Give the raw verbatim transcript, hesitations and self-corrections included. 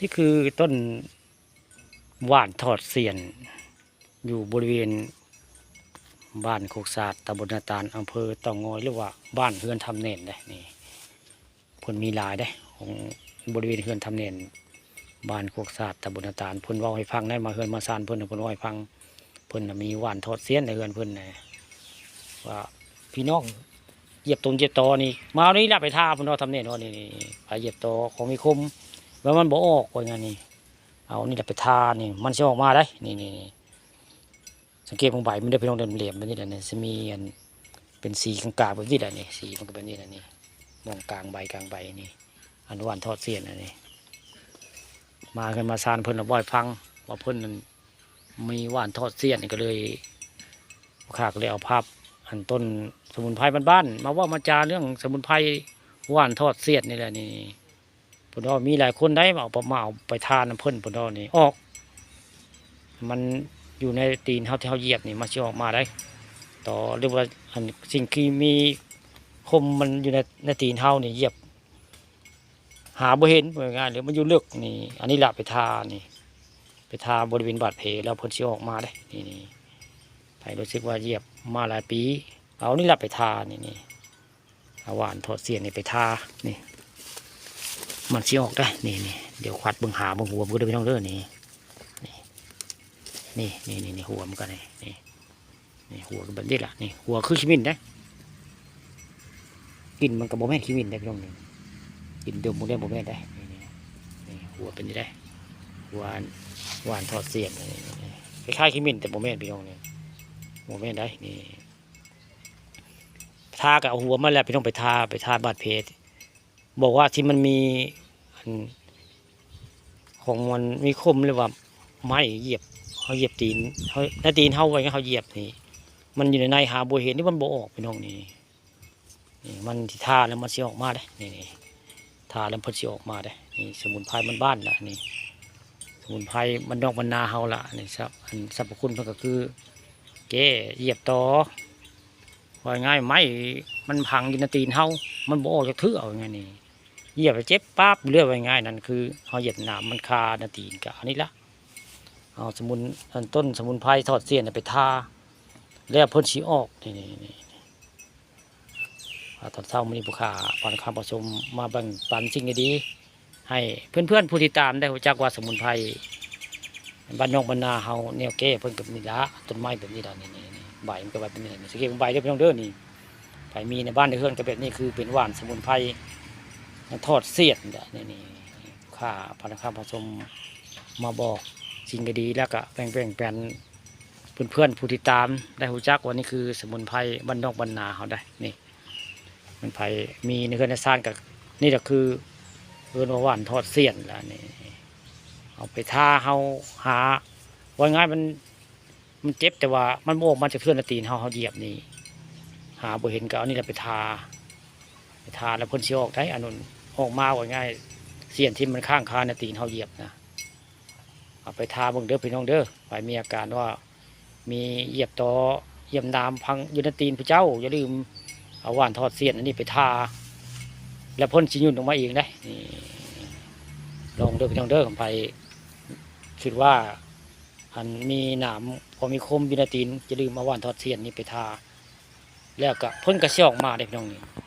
นี่คือต้นว่านทอดเสี้ยน อยู่บริเวณบ้านโคกสาด ตำบลนาตาล อำเภอเต่างอย หรือว่าบ้านเฮือนทำแหน่นเด้ นี่ เพิ่นมีหลายเด้ ของบริเวณเฮือนทำแหน่น บ้านโคกสาด ตำบลนาตาล เพิ่นเว้าให้ฟังได้ มาเฮือนมาซานเพิ่นน่ะ เพิ่นเว้าให้ฟัง เพิ่นน่ะมีว่านทอดเสี้ยนในเฮือนเพิ่นน่ะ ว่าพี่น้องเหยียบตนเหยียบตอนี่ มาเอานี่ล่ะไปทา เพิ่นว่าทำแหน่นว่านี่ นี่ ไปเหยียบตอของมีคม แล้วมันบ่ออกว่างั้นนี่ เอานี่ล่ะไปทานี่ มันสิออกมาได้ นี่ นี่ นี่ สังเกตเบิ่งใบมันเด้อพี่น้องเด้อ เหลี่ยมแบบนี้แหละนี่ สิมีอันเป็นสีกลางๆแบบนี้แหละนี่ สีมันก็แบบนี้แหละนี่ มองกลางใบกลางใบนี่ อันว่านทอดเสี้ยนอันนี้ มาเฮือนมาซานเพิ่นน่ะเว้าให้ฟัง ว่าเพิ่นนั่นมีว่านทอดเสี้ยน ก็เลย ข้าก็เลยเอาภาพอันต้นสมุนไพรบ้านๆ มาเว้ามาจาเรื่องสมุนไพรว่านทอดเสี้ยนนี่แหละนี่ เพิ่นว่ามีหลายคนได้มาเอา มาเอาไปทานำเพิ่น เพิ่นว่านี่ออก มันอยู่ในตีนเฮาที่เฮาเหยียบนี่ มันสิออกมาได้ ต่อ หรือว่าอันสิ่งที่มีคมมันอยู่ใน ในตีนเฮานี่เหยียบ หาบ่เห็น ว่าง่ายๆ หรือมันอยู่ลึกนี่ อันนี้ล่ะไปทานี่ ไปทาบริเวณบาดแผลแล้วเพิ่นสิออกมาเด้ นี่ นี่ ไผรู้สึกว่าเหยียบมาหลายปี เอานี่ล่ะไปทา นี่ นี่ เอาว่านทอดเสี้ยนนี่ไปทา นี่ มันสิออกได้ นี่ นี่ เดี๋ยวควัดเบิ่ง หาเบิ่งหัวมันก็เด้อพี่น้องเด้อ นี่ นี่ นี่ นี่ นี่ หัวมันก็นี่ นี่ นี่ หัวก็แบบนี้ล่ะ นี่ หัวคือขี้หมิ่นเด้ กลิ่นมันก็บ่แม่นขี้หมิ่นเด้พี่น้องนี่ กลิ่นดมพวกนี้บ่แม่นเด้ นี่ นี่ นี่ หัวเป็นจั่งใด๋ ว่าน ว่านทอดเสี้ยน นี่ นี่ นี่ คล้ายๆขี้หมิ่นแต่บ่แม่นพี่น้องนี่ บ่แม่นเด้ นี่ ทาก็เอาหัวมันแหละพี่น้อง ไปทา ไปทาบาดแผล บอกว่าที่มันมีอัน ของมันมีคมหรือว่าไม้เหยียบ เฮาเหยียบตีน เฮา ในตีนเฮาว่าหยัง เฮาเหยียบนี่ มันอยู่ในในหาบ่เห็น นี่มันบ่ออกพี่น้องนี่ นี่มันสิทาแล้วมันสิออกมาเด้ นี่ นี่ ทาแล้วเพิ่นสิออกมาเด้ นี่สมุนไพรบ้านๆ ล่ะ นี่ สมุนไพรบ้านนอกบ้านนาเฮาล่ะ นี่ สรรพ- อันสรรพคุณเพิ่นก็คือ แก้เหยียบต่อ ว่าง่าย ไม้มันพังอยู่ในตีนเฮา มันบ่ออกจักเทื่อ ว่าง่ายนี่ เหยียบแล้วเจ็บป๊าบเลือด ว่าง่าย นั่นคือเฮาเหยียบน้ำมันคาในตีน ก็อันนี้ละ เอาสมุน อันต้นสมุนไพรทอดเสี้ยนน่ะไปทา แล้วเพิ่นสิออก นี่ นี่ นี่ อ่า ตอนเช้ามื้อนี้ผู้ข้าพาคำประชุมมาแบ่งปันสิ่งดีๆ ให้เพื่อนๆผู้ติดตามได้รู้จักว่าสมุนไพรบ้านนอกบ้านนาเฮาแนวแก้เพิ่นก็มีละ ต้นไม้แบบนี้ละ นี่ นี่ นี่ ใบมันก็แบบนี้ นี่ สังเกตใบเด้อพี่น้องเด้อ นี่ ไผมีในบ้านในเฮือนก็แบบนี้ คือเป็นว่านสมุนไพรทอดเสี้ยนละ นี่ นี่ ข้าพาคำประชุมมาบอกสิ่งดีๆ แล้วก็แบ่งๆ ปันเพื่อนๆผู้ติดตามได้รู้จักว่านี่คือสมุนไพรบ้านนอกบ้านนาเฮาได้ นี่ มันไผมีในเฮือนในซานก็ นี่แหละคือเอิ้นว่าว่านทอดเสี้ยนละ นี่ เอาไปทาเฮาหา ว่าง่ายมัน มันเจ็บ แต่ว่ามันบ่ออกมาจากเทื่อในตีนเฮา เฮาเหยียบนี่ หาบ่เห็นก็เอานี่แหละไปทา ไปทาแล้วเพิ่นสิออกได้ อันนั้นออกมา ว่าง่าย เสี้ยนที่มันค้างคาในตีนเฮาเหยียบนะ เอาไปทาเบิ่งเด้อพี่น้องเด้อ ไผมีอาการว่า มีเหยียบต่อ เหยียบน้ำพังอยู่ในตีนผู้เจ้า อย่าลืมเอาว่านทอดเสี้ยนอันนี้ไปทา แล้วเพิ่นสิหยุ่นออกมาเองเด้ นี่ ลองเด้อพี่น้องเด้อ ไผคิดว่า อันมีหนามพอมีคมอยู่ในตีน อย่าลืมเอาว่านทอดเสี้ยนนี่ไปทา แล้วก็เพิ่นก็สิออกมาเด้พี่น้องนี่